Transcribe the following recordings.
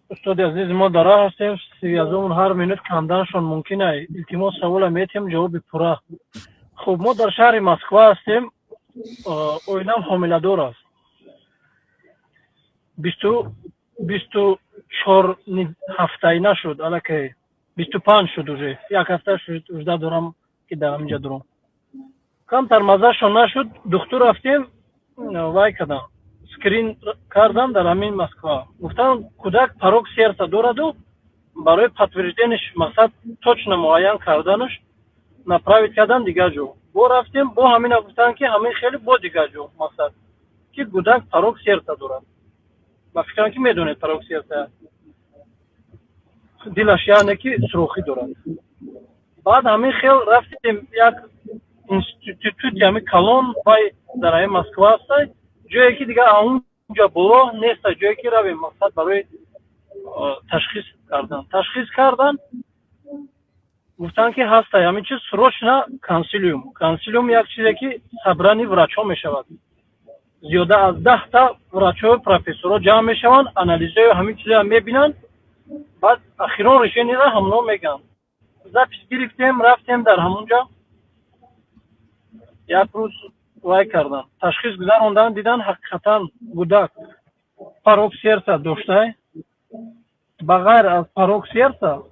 Устоди азиз, мо дар роҳ ҳастем, связомон ҳар минут канданшон мумкин ай. Илтимос, савола метиҳем, ҷавоби пурра. Хуб, мо дар шаҳри Москва ҳастем, оилам ҳомиладор аст, 24 ҳафтаина шуд, аллакай 25 шуд, уже як ҳафта шуд, ужда дорам, ки дар ҳаминҷа дорам. Камтар маззашон нашуд, духтур рафтем, вай кардам, скрин кардам дар ҳамин Москва. Гуфтам, кӯдак порок сердца дораду барои подтверждение ш, мақсад, точно муайян карданаш, направить кардан дигар ҷо. Бо рафтем, бо ҳамина гуфтанд, ки ҳамин хеле бо дигар ҷо, мақсад, ки кӯдак порок сердца дорад. Ба фикрам, ки медонед, порок сердца дилаш, яъне ки сурохӣ дорад. Баъд ҳамин хел рафтем як институти ҳамин калон, вай дар ҳамин Москва ҳастай, ҷое ки дигар онҷа боло неста, ҷое ки равем, мақсад, барои ташхис кардан. Ташхис кардан, гуфтанд, ки ҳастай ҳамин чиз, срочно консилиум. Консилиум як чизе ки собрание врачҳо мешавад, зиёда аз 10-та врачҳо, профессорҳо ҷамъ мешаванд, анализҳои ҳамин чиза мебинанд, баъд ахирон решение ра ҳамно мегӯянд. Запись гирифтем, рафтем дар ҳамонҷа, як рӯз вай кардан, ташхис гузарондан, дидан, ҳақиқатан кӯдак порок сердца доштай. Ба ғайр аз порок сердца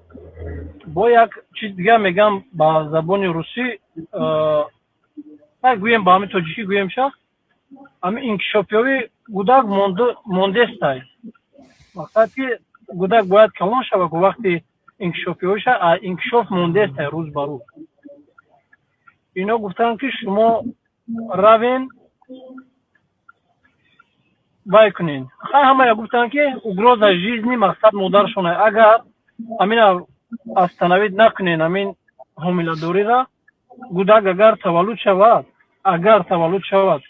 бо як чиз дига мегам, ба забони русӣ гӯем, ба ҳамин тоҷикӣ гӯем ша, ҳамин инкишофёбии кӯдак мондестай. Мақсад, ки кӯдак бояд калон шавад, вақти инкишофёбиша инкишоф мондестай рӯз ба рӯз. Ино гуфтанд, ки шумо равен, вай кунен. Хай, ҳамая гуфтанд, ки угроза жизни, мақсад, модаршона, агар ҳамина остановить накунен, ҳамин ҳомиладориро, кӯдак агар таваллуд шавад, агар таваллуд шавад,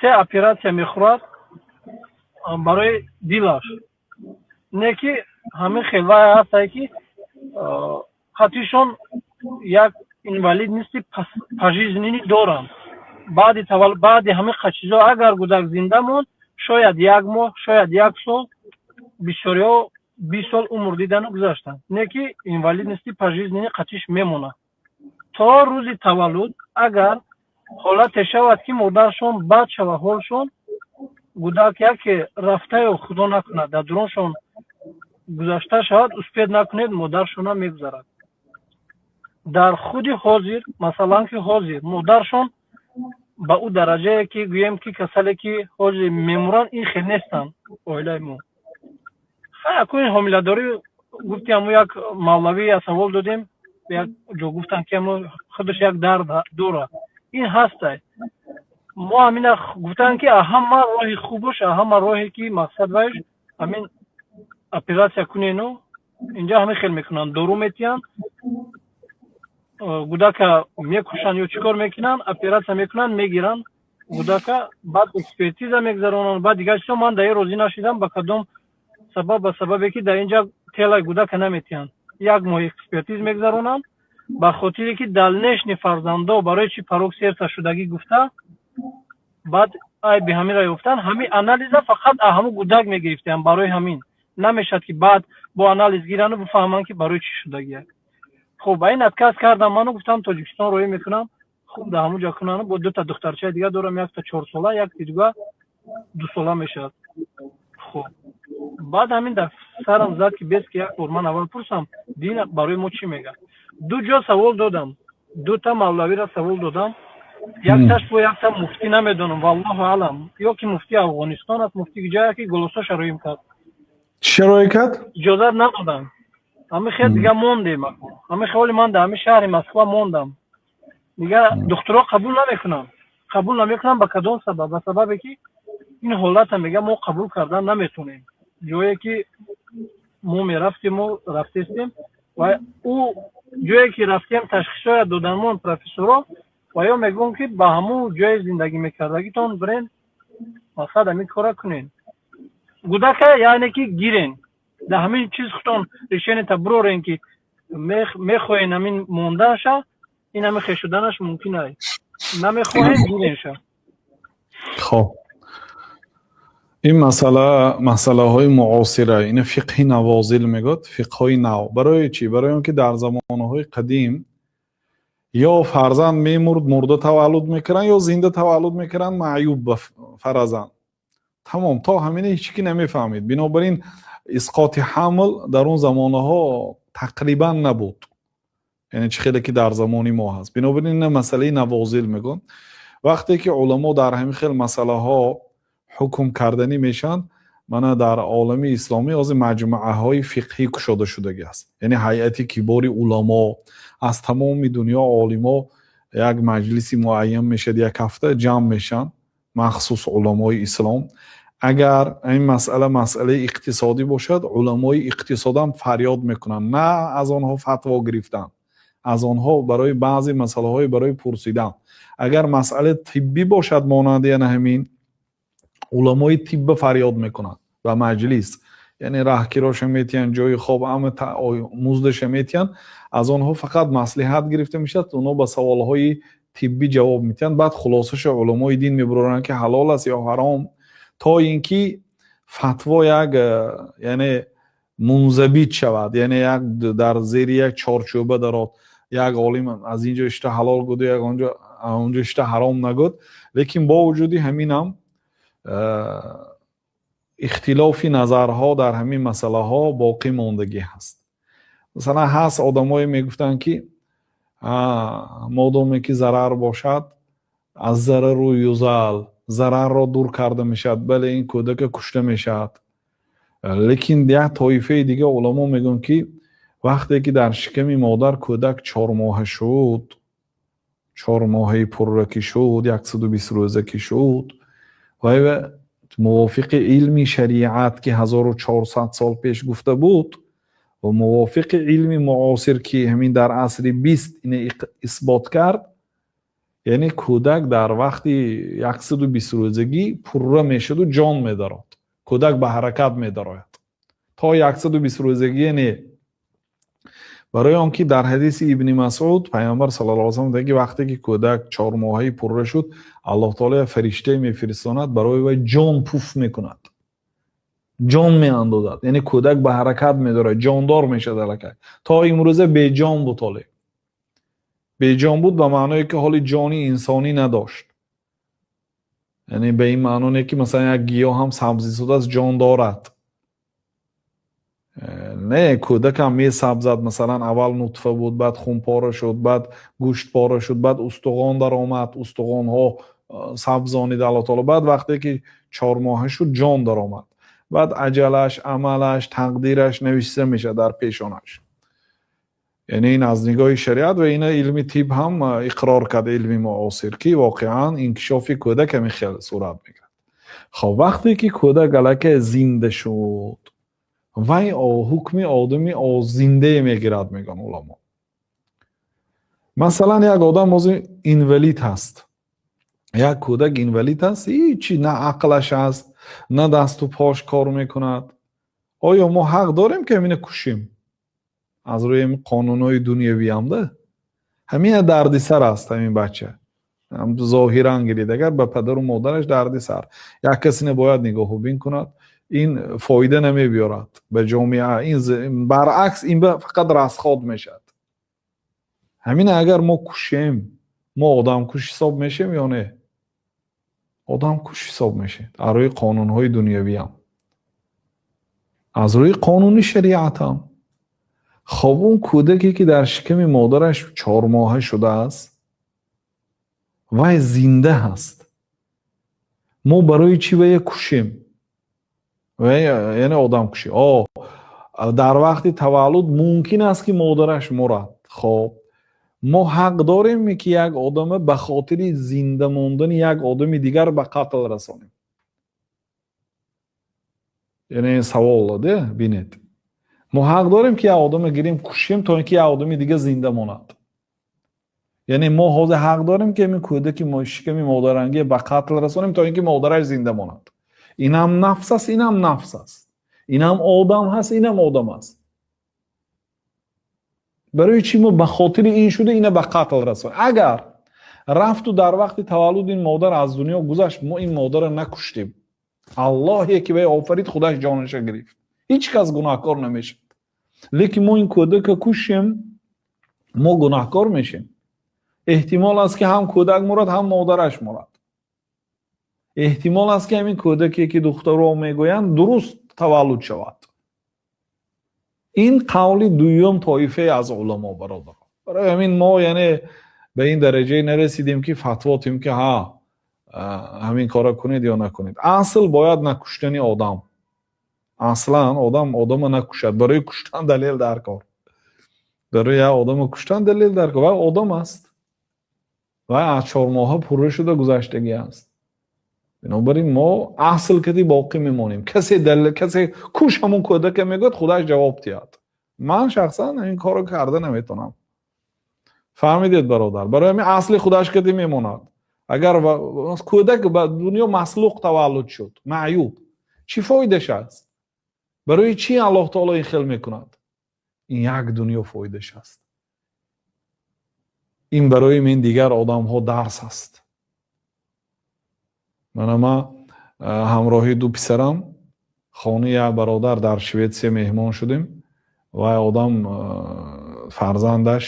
се оператсия мехӯрад барои дилаш. Не ки ҳамин хел вай ҳастае, ки қатишон як инвалидности пожизненный доранд. Баъди ҳамин чизо, агар кӯдак зинда монд, шояд як моҳ, шояд як сол, бисёриҳо 20 сол умр дидану гузаштанд, не ки инвалидности пожизненный қатиш мемонад то рӯзи таваллуд. Агар ҳолате шавад, ки модаршон бад шавад ҳолшон, кӯдак яке рафтаю, худо накунад, дар дуроншон гузашта шавад, успеть накунед, модаршона мегузарад. Дар худи ҳозир, масалан, ки ҳозир модаршон ба ӯ дараҷае, ки гӯем, ки касале, ки ҳозир мемуранд, ин хел нестанд оилаи мо. Акун ҳомиладорӣ, гуфти ҳамо як мавлавӣ савол додем, як ҷо гуфтанд, ки ҳамо худаш як дард дорад, ин ҳастай. Мо ҳамина гуфтанд, ки ҳама роҳи хубаш, ҳама роҳе ки, мақсад, вайш ҳамин оператсия кунену инҷа ҳамин хел мекунанд, дору метиҳанд, гудака мекушанд ё чӣ кор мекунанд, оператсия мекунанд, мегиранд гудака, баъд экспертиза мегузаронанд, баъд дигар чизо. Ман дар ин розӣ нашидам. Ба кадом сабаб? Ба сабабе ки дар инҷа тело и гудака наметиҳанд, як моҳ экспертиз мегузаронанд, ба хотире ки дальнейший фарзандо барои чи порок сердца шудагӣ гуфта, баъд айби ҳаминро ёфтан. Ҳамин анализа фақат ҳамун гудак мегирифтем, барои ҳамин намешавад, ки баъд бо анализ гирану бифаҳманд, ки барои чӣ шудагия. Хуб, ба ин отказ кардам ману гуфтам, Тоҷикистон роҳӣ мекунам, хуб, дар ҳамун ҷо кунам. Бо дута духтарчаи дига дорам, якта 4-сола, якти дига 2-сола мешавад. Хуб, баъд ҳамин дар сарам зад, ки бес ки як бор ман аввал пурсам, дин барои мо чӣ мегӯяд. Ду ҷо савол додам, дута мавлавиро савол додам, якташ бо якта муфтӣ, намедонам, валлоҳу алам, ё ки муфти Афғонистон аст, муфти ҷое ки голосоша роим кард. Чӣ роӣ кард? Иҷозат надодам. Ҳамин хел дига мондем. Ҳамин хеоли ман дар ҳамин шаҳри Москва мондам. Дига духтуро қабул намекунам, қабул намекунам. Ба кадом сабаб? Ба сабабе ки ин ҳолата, мега, мо қабул кардан наметонем. Ҷое ки мо мерафтему рафтестем ва ӯ ҷое ки рафтем, ташхисҳоя доданмон профессорро, ва ё мегӯм, ки ба ҳамун ҷои зиндагӣ мекардагитон бирен, мақсад, ҳамин кора кунен, гудака, яъне ки гирен, дар ҳамин чиз худтон решение та бирорен, ки мехоҳен ҳамин монданша, ин ҳамин хел шуданаш мумкин ай, намехоҳем, гиренша. Хоб. Ин масъала масъалаҳои муосира, ина фиқҳи навозил мегӯяд, фиқҳҳои нав. Барои чӣ? Барои он ки дар замонҳои қадим ё фарзанд мемурд, мурда таваллуд мекунанд, ё зинда таваллуд мекунанд, маъюб ба фаразан. Тамом, то ҳамина ҳеҷ ки намефаҳмид. Бинобар ин исқоти ҳамл дар он замонаҳо тақрибан набуд. Яъне чӣ хеле ки дар замони мо ҳаст. Бинобар ин ина масъалаи навозил мегӯянд. Вақте ки уламо дар ҳамин хел масъалаҳо ҳукм карданӣ мешаванд, мана дар олами исломӣ ҳозир маҷмӯаҳои фиқҳӣ кушода шудагӣ аст. Яъне ҳайати кибори уламо аз тамоми дунё, олимо як маҷлиси муайян мешавад, як ҳафта ҷамъ мешаванд, махсус уламои ислом. Агар ин масъала масъалаи иқтисодӣ бошад, уламои иқтисодам фарёд мекунанд, на аз онҳо фатво гирифтан, аз онҳо барои баъзе масъалаҳое барои пурсидан. Агар масъалаи тиббӣ бошад, монанди яна ҳамин, уламои тибба фарёд мекунанд ба маҷлис, яъне раҳкироша метиҳанд, ҷои хоб, ама муздаша метиҳанд, аз онҳо фақат маслиҳат гирифта мешавад, онҳо ба саволҳои тиббӣ ҷавоб медиҳанд, баъд хулосаша уламои дин мебуроранд, ки ҳалол аст ё ҳаром, то ин ки фатво як яъне мунзабит шавад, яъне як дар зери як чорчӯба дарод. Як олим аз ин ҷо ишта ҳалол гуд, як онҷо ишта ҳаром нагуд. Лекин бо вуҷуди ҳаминам ихтилофи назарҳо дар ҳамин масъалаҳо боқӣ мондагӣ ҳаст. Масалан, ҳаст одамое мегуфтанд, ки модоме ки зарар бошад, аз зарару юзал, зарарро дур карда мешавад, бале, ин кӯдака кушта мешавад. Лекин як тоифаи дига уламо мегӯянд, ки вақте ки дар шиками модар кӯдак 4 моҳа шуд, 4 моҳаи пурра ки шуд, 120 рӯза ки шуд, вай мувофиқи илми шариат, ки 1400 сол пеш гуфта буд, ва мувофиқи илми муосир, ки ҳамин дар асри 20 ина исбот кард, яъне кӯдак дар вақти 120 рӯзагӣ пурра мешуду ҷон медарод, кӯдак ба ҳаракат медарояд. То 120 рӯзагӣ не. Барои он ки дар ҳадиси Ибни Масъуд Пайғамбар саллаллоҳу алайҳи васаллам мегӯяд, вақте ки кӯдак 4 моҳаи пурра шуд, Аллоҳ таоло як фариштае мефиристонад, барои вай ҷон пуф мекунад, ҷон меандозад, яъне кӯдак ба ҳаракат медорад, ҷондор мешавад. Аллакай то имрӯза беҷон буд, ҳоле беҷон буд, ба маъное ки ҳоли ҷони инсонӣ надошт. Яъне ба ин маъно не, ки масалан як гиёҳ ҳам сабзисудааст, ҷон дорад. Не, кӯдакам месабзад. Масалан, аввал нутфа буд, баъд хунпора шуд, баъд гӯштпора шуд, баъд устухон даромад, устухонҳо сабзонид Аллоҳ таоло, баъд вақте ки 4 моҳа шуд, ҷон даромад, баъд аҷалаш, амалаш, тақдираш навишта мешавад дар пешонаш. Яъне ин аз нигоҳи шариат ва ина илми тиб ҳам иқрор кард, илми муосир, ки воқеан инкишофи кӯдак ҳамин хел сурат мегирад. Хоб, вақте ки кӯдак аллакай зинда шуд, вай ҳукми одами зиндае мегирад, мегӯянд уламо. Масалан, як одам ҳозир инвалид ҳаст, як кӯдак инвалид ҳаст, ҳичи на ақлаш ҳаст, на дасту пош кор мекунад. Оё мо ҳақ дорем, ки ҳамина кушем аз рӯи қонунҳои дунявиамда? Ҳамина дардисар аст ҳамин бача, зоҳиран гирид агар, ба падару модараш дардисар, як касине бояд нигоҳубин кунад, ин фоида намебиёрад ба ҷомеа, ин баръакс, ин фақат расход мешавад. Ҳамина агар мо кушем, мо одамкуш ҳисоб мешем ё не? Одамкуш ҳисоб мешем аз рӯи қонунҳои дунявиам, аз рӯи қонуни шариатам. Хоб, он кӯдаке ки дар шиками модараш 4 моҳа шудааст, вай зинда ҳаст, мо барои чӣ вая кушем, яъне одамкушӣ? О, дар вақти таваллуд мумкин аст, ки модараш мурад. Хоб, мо ҳақ дорем, ки як одама ба хотири зинда мондани як одами дигар ба қатл расонем? Яъне савол де, бинед, мо ҳақ дорем, ки як одама гирем, кушем, то ин ки як одами дига зинда монад? Яъне мо ҳозир ҳақ дорем, ки ҳамин кӯдаки шиками модарангия ба қатл расонем, то ин ки модараш зинда монад? Инам нафс аст, инам нафс аст, инам одам ҳаст, инам одам аст. Барои чӣ мо ба хотири ин шуда ина ба қатл расонем? Агар рафту дар вақти таваллуд ин модар аз дунё гузашт, мо ин модарро накуштем. Аллоҳе ки вай офарид, худаш ҷонаша гирифт, ҳеҷ кас гунаҳкор намешавад. Лекин мо ин кӯдака кушем, мо гунаҳкор мешем. Эҳтимол аст, ки ҳам кӯдак мурад, ҳам модараш мурад. Эҳтимол аст, ки ҳамин кӯдаке, ки духтаро мегӯянд, дуруст таваллуд шавад. Ин қавли дуюм тоифае аз уламо, бародар. Барои ҳамин мо, яъне, ба ин дараҷае нарасидем, ки фатво тиҳем, ки ҳа, ҳамин кора кунед ё накунед. Асл бояд накуштани одам. Аслан одам одама накушад. Барои куштан далел дар кор, барои як одама куштан далел дар кор. Вай одам аст, вай аз 4 моҳа пурра шуда гузаштагӣ аст. Бинобар ин мо асл кади боқӣ мемонем. Касе касе куш ҳамун кӯдака, мегӯяд, худаш ҷавоб диҳад. Ман шахсан ин корро карда наметавонам. Фаҳмидед, бародар? Барои ҳамин асли худаш кади мемонад. Агар кӯдак ба дунё маслуқ таваллуд шуд, маъюб, чӣ фоидаш аст? Барои чӣ Аллоҳ таоло ин хел мекунад? Ин як дунё фоидаш аст. Ин барои мен дигар одамҳо дарс аст. Мана, ман ҳамроҳи ду писарам хонаи як бародар дар Шветсия меҳмон шудем. Вай одам фарзандаш,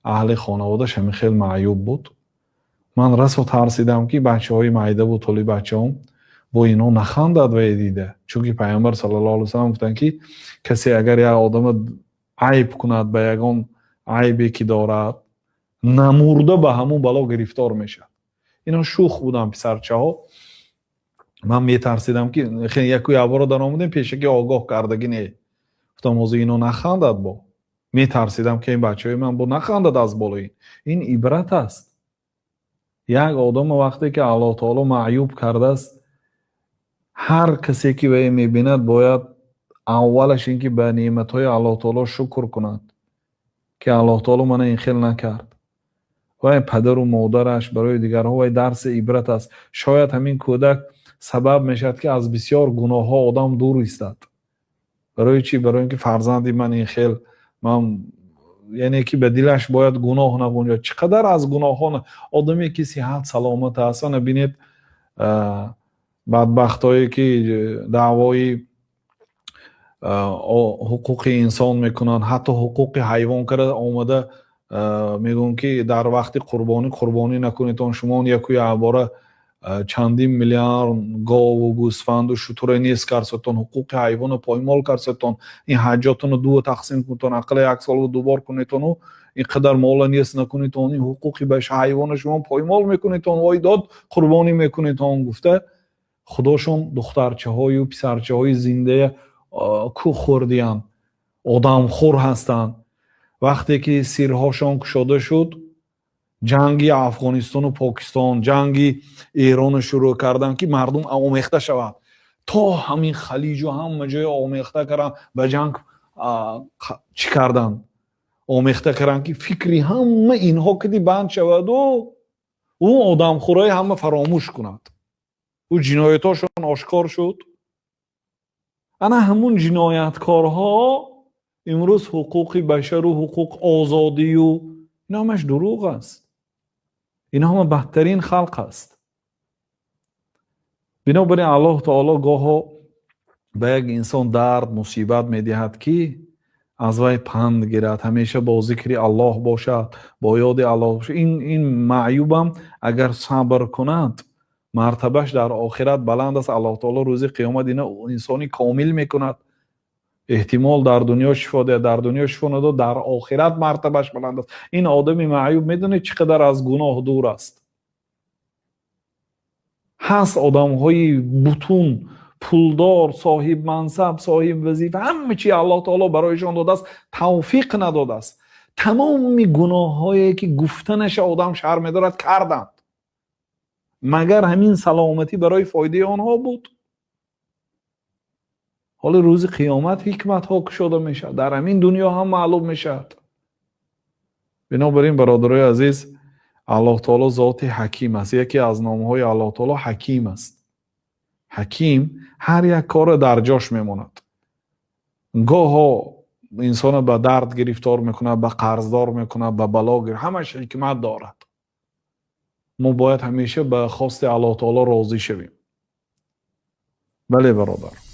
аҳли хонаводааш ҳамин хел маъюб буд. Ман расо тарсидам, ки бачаҳои майда буд, толи бачаҳом бо ино нахандад вай дида. Чунки Пайғамбар саллаллоҳу алайҳи васаллам гуфтанд, ки касе агар як одама айб кунад ба ягон айбе ки дорад, намурда ба ҳамун бало гирифтор мешавад. Ино шӯх буданд, писарчаҳо. Ман метарсидам, ки яку якборо даромадем, пешакӣ огоҳ кардагӣ не. Гуфтам, ҳозир ино нахандад. Бо метарсидам, ки ин бачаҳои ман бо нахандад аз болои. Ин ибрат аст. Як одама вақте ки Аллоҳ таоло маъюб кардааст, ҳар касе ки вай мебинад, бояд аввалаш ин ки ба неъматҳои Аллоҳ таоло шукр кунад, ки Аллоҳ таоло мана ин хел накард. Вай падару модараш, барои дигарҳо вай дарси ибрат аст. Шояд ҳамин кӯдак сабаб мешавад, ки аз бисёр гуноҳҳо одам дур истад. Барои чӣ? Барои ин ки фарзанди ман ин хел, ман, яъне ки ба дилаш бояд гуноҳ нағунҷад. Чӣ қадар аз гуноҳҳо одаме ки сиҳат саломат аст. Ана бинед, бадбахтое ки даъвои ҳуқуқи инсон мекунанд, ҳатто ҳуқуқи ҳайвон карда омада мегӯянд, ки дар вақти қурбонӣ қурбонӣ накунедон, шумо яку якбора чандин миллиард гову гӯсфанду шутура нест карсатон, ҳуқуқи ҳайвонро поймол карсатон, ин ҳаҷҷотонро ду тақсим кунетон, ақалла як солро дубор кунетону ин қадар мола нест накунетон, ин ҳуқуқи ҳайвона шумо поймол мекунетон, вой дод, қурбонӣ мекунетон гуфта, худошон духтарчаҳою писарчаҳои зиндая ку хӯрдиянд, одамхӯр ҳастанд. Вақте ки сирҳошон кушода шуд, ҷанги Афғонистону Покистон, ҷанги Эронро шурӯъ карданд, ки мардум омехта шавад. То ҳамин Халиҷу ҳама ҷое омехта карданд, ба ҷанг чӣ карданд, омехта карданд, ки фикри ҳама инҳо киди банд шаваду ӯ одамхӯраи ҳама фаромӯш кунад. Ӯ ҷиноятҳошон ошкор шуд. Ана ҳамун ҷинояткорҳо имрӯз ҳуқуқи башару ҳуқуқ, озодию ин ҳамаш дурӯғ аст. Ин ҳама бадтарин халқ аст. Бинобар ин Аллоҳ таоло гоҳо ба як инсон дард, мусибат медиҳад, ки аз вай панд гирад, ҳамеша бо зикри Аллоҳ бошад, бо ёди Аллоҳ бошад. Ин маъюбам агар сабр кунад, мартабаш дар охират баланд аст. Аллоҳ таоло рӯзи қиёмат ина инсони комил мекунад. Эҳтимол дар дунё шифо диҳад, дар дунё шифо надод, дар охират мартабаш баланд аст. Ин одами маъюб медонед, чӣ қадар аз гуноҳ дур аст? Ҳаст одамҳои бутун пулдор, соҳиб мансаб, соҳиб вазифа, ҳама чи Аллоҳ таоло барояшон додааст, тавфиқ надодааст. Тамоми гуноҳҳое ки гуфтанаша одам шарм медорад, карданд. Магар ҳамин саломатӣ барои фоидаи онҳо буд? Ҳоли рӯзи қиёмат ҳикматҳо кушода мешавад, дар ҳамин дунё ҳам маълум мешавад. Бинобар ин, бародарои азиз, Аллоҳ таоло зоти ҳаким аст. Яке аз номҳои Аллоҳ таоло Ҳаким аст. Ҳаким ҳар як корро дар ҷош мемонад. Гоҳо инсонро ба дард гирифтор мекунад, ба қарздор мекунад, ба бало, ҳамаш ҳикмат дорад. Мо бояд ҳамеша ба хости Аллоҳ таоло розӣ шавем. Бале, бародар.